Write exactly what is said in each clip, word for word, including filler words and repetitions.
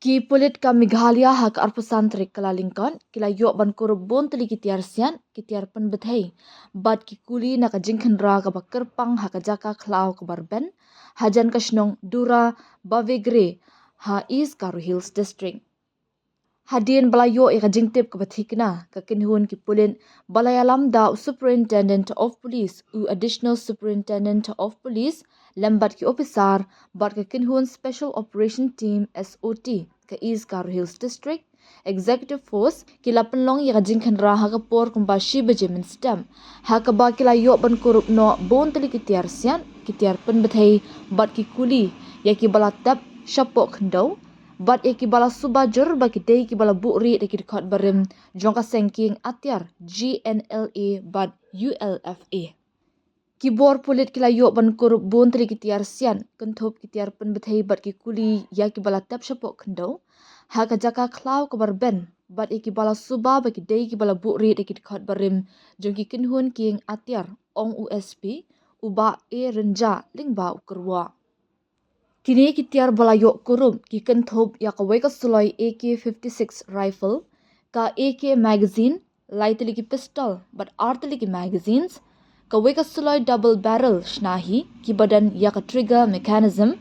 Ki pulit ka Meghalaya ha ka arphew san tarik Kyllalyngkot ki la ïoh ban kurup bun tylli ki tiar siat, ki tiar pynbthei bad ki kuli na ka jingkhynra kaba kyrpang ha ka jaka khlaw kaba rben hajan ka shnong Dura Bavegre ha East Garo Hills District. Hadien ba la ïoh ïa ka jingtip kaba thikna, ka kynhun ki pulit ba la ïalam da u Superintendent of Police, u Additional Superintendent of Police lem bad ki ophisar bad ka kynhun Special Operation Team, S O T, ka East Garo Hills District Executive Force ki la pynlong ïa ka jingkhynra ha ka por kumba shi baje mynstep, ha kaba ki la ïoh ban kurup noh bun tylli ki tiar siat, ki tiar pynbthei bad ki kuli ïa kiba la tep shapoh khyndew bad ïa kiba la suba jur ba ki dei kiba la buhrieh da ki dkhot barim jong ka seng kieng atiar G N L A bad U L F A. Ki bor pulit ki la ïoh ban kurup bun tylli ki tiar siat, kynthup ki tiar pynbthei bad ki kuli ïa kiba la tep shapoh khyndew ha ka jaka khlaw kaba rben bad ïa kiba la suba ba ki dei kiba la buhrieh da ki dkhot barim jong ki kynhun kieng atiar, ong u S P, u Bah A Rynjah lyngba u kyrwoh. Kine ki tiar ba la ïoh kurup ki kynthup ïa kawei ka suloi A K fifty-six rifle, ka A K magazine, lai tylli ki pistol bad ar tylli ki magazines, kawei ka suloi double barrel shna hi kiba don ïa ka trigger mechanism,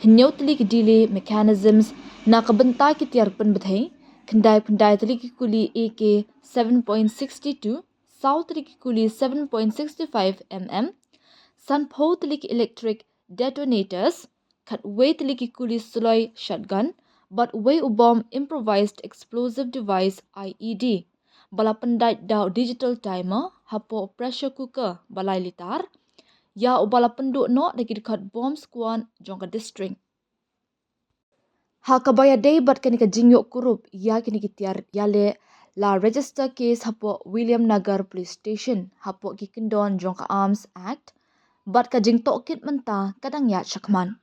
hynñiew tylli ki delay mechanisms na ka bynta ki tiar pynbthei, khyndai phyndai tylli ki kuli A K seven point six two, saw tylli ki kuli seven point six five M M, sanphew tylli ki electric detonators, khatwei tylli ki kuli suloi shotgun bad wei u bom improvised explosive device, I E D, ba la pyndait da u digital timer hapoh pressure cooker ba lai litar, ïa uba la pynduh noh da ki dkhot bomb squad jong ka district. Ha kaba ïadei bad kane ka jingïoh kurup ïa kine ki tiar ïaleh, la register case hapoh Williamnagar Police Station hapoh ki kyndon jong ka Arms Act bad ka jingtohkit mynta ka dang ïaid shakhmat.